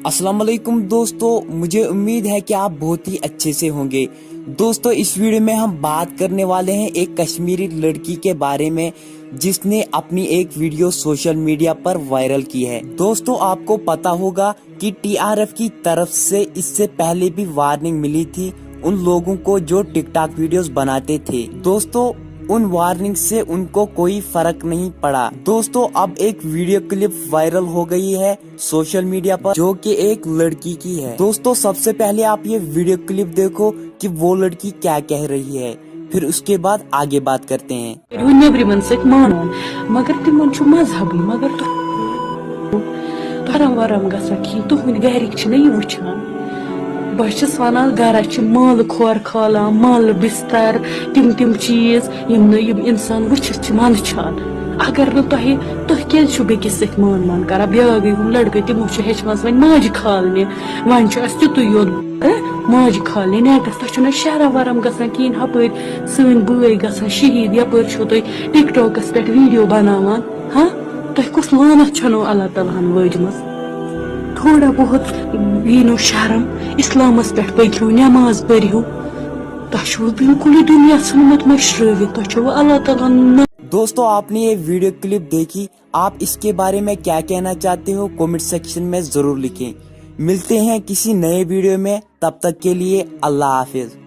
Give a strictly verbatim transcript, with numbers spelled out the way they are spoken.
अस्सलाम वालेकुम दोस्तों, मुझे उम्मीद है कि आप बहुत ही अच्छे से होंगे। दोस्तों, इस वीडियो में हम बात करने वाले हैं एक कश्मीरी लड़की के बारे में, जिसने अपनी एक वीडियो सोशल मीडिया पर वायरल की है। दोस्तों, आपको पता होगा कि टीआरएफ की तरफ से इससे पहले भी वार्निंग मिली थी उन लोगों को जो टिकटॉक वीडियोस बनाते थे। दोस्तों, उन वार्निंग से उनको कोई फर्क नहीं पड़ा। दोस्तों, अब एक वीडियो क्लिप वायरल हो गई है सोशल मीडिया पर, जो कि एक लड़की की है। दोस्तों, सबसे पहले आप ये वीडियो क्लिप देखो कि वो लड़की क्या कह रही है, फिर उसके बाद आगे बात करते हैं। کٔرِو نیٚبرِمٮ۪ن سۭتۍ مانُن، مگر تِمن چھُ مذہبٕے، مگر تۄہہِ حرم ورم گژھان کِہیٖنۍ، تُہٕنٛدۍ گرِکۍ چھِنہ یہِ وٕچھان۔ بہٕ چھَس وَنان، گرس چھِ مَل کھۄر کھالان، مَل بِستَر، تِم تِم چیٖز، یِم نہٕ یِم اِنسان وٕچھِتھ چھِ منٛدچھان۔ اگر نہٕ تۄہہِ، تُہۍ کیٛازِ چھِو بیٚکِس سۭتۍ مان مان کران؟ بیٛاکھ گٔے ہُم لڑکہٕ، تِمو چھِ ہیٚچھمژٕ وۄنۍ ماجہِ کھالنہِ، وۄنۍ چھُ اَسہِ تیُتُے یوت، ماجہِ کھالنہِ نیٹس۔ تۄہہِ چھُنہ شرم ورم گژھان کِہیٖنۍ؟ ہپٲرۍ سٲنۍ بٲے گژھان شہیٖد، یپٲرۍ چھِو تُہۍ ٹِک ٹاکس پٮ۪ٹھ ویٖڈیو بناوان۔ ہا، تۄہہِ کُس لعنت چھَنو اللہ تعالیٰ ہن وٲجمٕژ؟ تھوڑا بہت یی نو شرم، اسلامس پٮ۪ٹھ پٔکِو، نٮ۪ماز پٔرِو۔ تۄہہِ چھُو بالکلٕے دُنیا ژھٕنمُت مٔشرٲوِتھ، تۄہہِ چھُو اللہ تعالیٰ ہن نہ दोस्तों, आपने ये वीडियो क्लिप देखी, आप इसके बारे में क्या कहना चाहते हो, कमेंट सेक्शन में जरूर लिखें। मिलते हैं किसी नए वीडियो में, तब तक के लिए अल्लाह हाफिज।